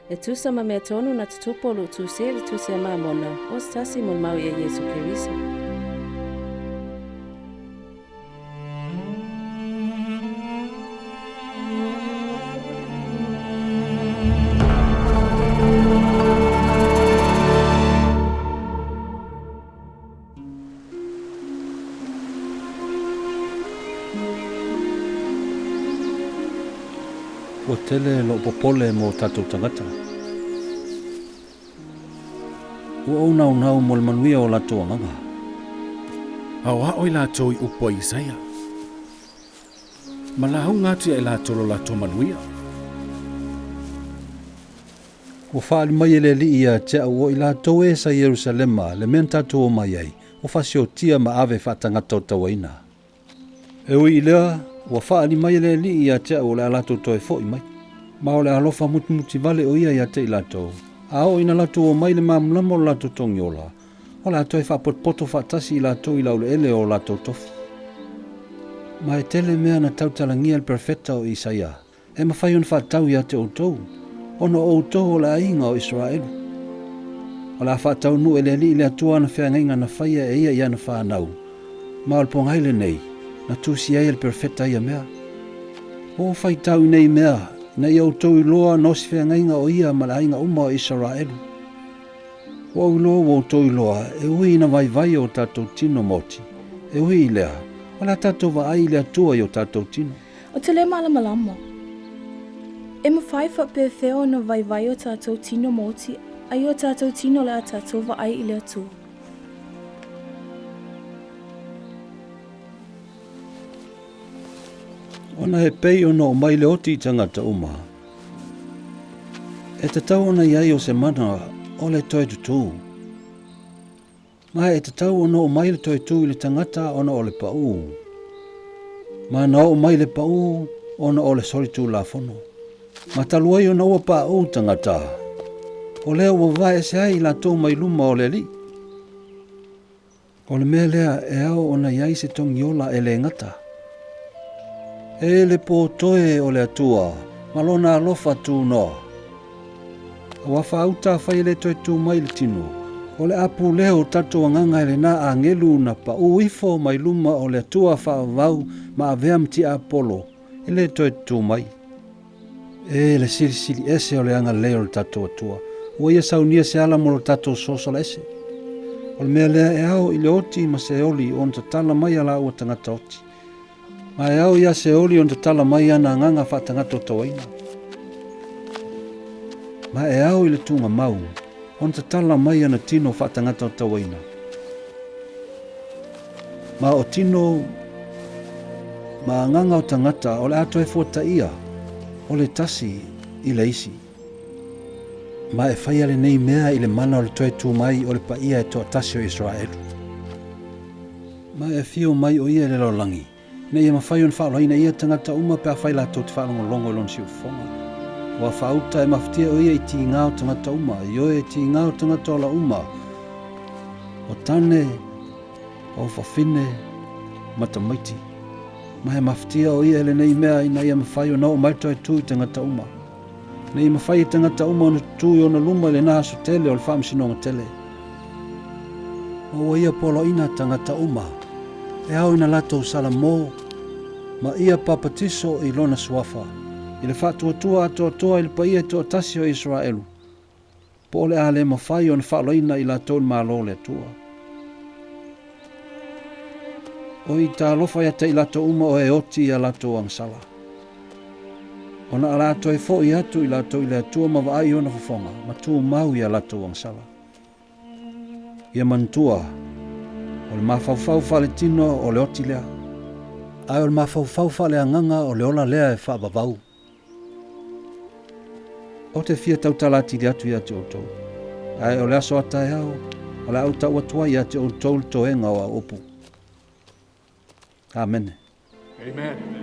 E tusa ma mea tonu na tutupu o loo tusia i le Tusi a Mamona, o se tasi mo le mau ia Iesu Keriso. Ua tele lou popole mo tatou tagata. Ua ou naunau mo le manuia o latou agaga. Aoao i latou i upu a Isaia, ma lauga atu ia i latou lo latou manuia. Ua faaali mai e le Alii ia te au o i latou e sa Ierusalema le mea na tatou omai ai, ua fasiotia ma ave faatagataotauaina. E ui i lea, ua faaali mai e le Alii ia te au o le a latou toe foi mai. Ma o le alofa mutimuti vale o ia ia te i latou, a oo ina latou omai i le malamalama o le latou togiola, o le a toe faapotopoto faatasi i latou i lauleele o latou tofi. Ma e tele mea na tautalagia e le perofeta o Isaia, E mafai ona faatau ia te outou, ona o outou o le aiga o Isaraelu. O le a faataunuu e le Alii le Atua ana feagaiga na faia e ia i ana fanau, ma o le pogai lenei, na tusi ai e le perofeta ia mea. Ua ou faitau i nei mea, ina ia outou iloa na o se feagaiga o ia ma le aiga uma o Isaraelu. Ua ou iloa ua outou iloa, e ui ina vaivai o tatou tino maoti, e ui i lea, o le a tatou vaai i le Atua i o tatou tino. Ou te le malamalama. E mafai faapefea ona vaivai o tatou tino moti a i o tatou tino le a tatou vaai i le Atua. Ona e pei ona oo mai le oti i tagata uma, e tatau ona i ai o se mana o le toe tutū. Ma e tatau ona oo mai le toe tū i le tagata ona o le paū. Ma na oo mai le paū ona o le solitulafono. Ma talu ai ona ua paū tagata, o lea ua vavae ese ai i latou mai luma o le Alii. O le mea lea e ao ona i ai se togiola e le gata. E le pō toe o le Atua ma lona alofa tunoa. Aua faauta afai e le toe tu mai le tino, o le a pulea o tatou agaga e lena agelu na paʻū ifo mai luma o le Atua faavavau ma avea ma tiapolo e le toe tu mai. E le silisili ese o le agalelei o le tatou Atua, ua ia saunia se ala mo lo tatou sosola ese. O le mea lea e ao i le oti ma Seoli ona tatala mai a laua tagata oti. Ma e ao iā Seoli ona tatala mai ana agaga faatagataotauaina. Ma e ao i le tugamau ona tatala mai ana tino faatagataotauaina. Ma o tino ma agaga o tagata o le a toe fuataia o le tasi i le isi. Ma e faia lenei mea i le mana o le toe tu mai o le paia e toatasi o Isaraelu. Ma e afio mai o ia i le lalolagi, ina ia mafai ona faaolaina ia tagata uma pe afai latou te faalogologo i lona siufofoga. Ua faauta e mafatia o ia i tiga o tagata uma, ioe tiga o tagata ola uma, o tane, o fafine, ma tamaiti. Ma e mafatia o ia i lenei mea ina ia mafai ona oo mai toe tu i tagata uma. Ina ia mafai e tagata uma ona tutū i ona luma i lena aso tele o le faamasinoga tele. Ma ua ia poloaiina tagata uma e ao ina latou salamo ma ia papatiso i lona suafa, i le faatuatua atoatoa i le paia e toatasi o Isaraelu, po o le a le mafai ona faaolaina i latou i le Malo o le Atua. O i talofa ia te i latou uma o e oti i a latou agasala. Ona a latou e foi atu i latou i le Atua ma vaai i ona fofoga, ma tumau i a latou agasala. Ia manatua, o le mafaufau faaletino o le oti lea, ae o le mafaufau faaleagaga o le ola lea e faavavau. Ou te fia tautala atili atu ia te outou, ae o le aso a taeao, o le a ou tau atu ai ia te outou le toega o au upu. Amene. Amen.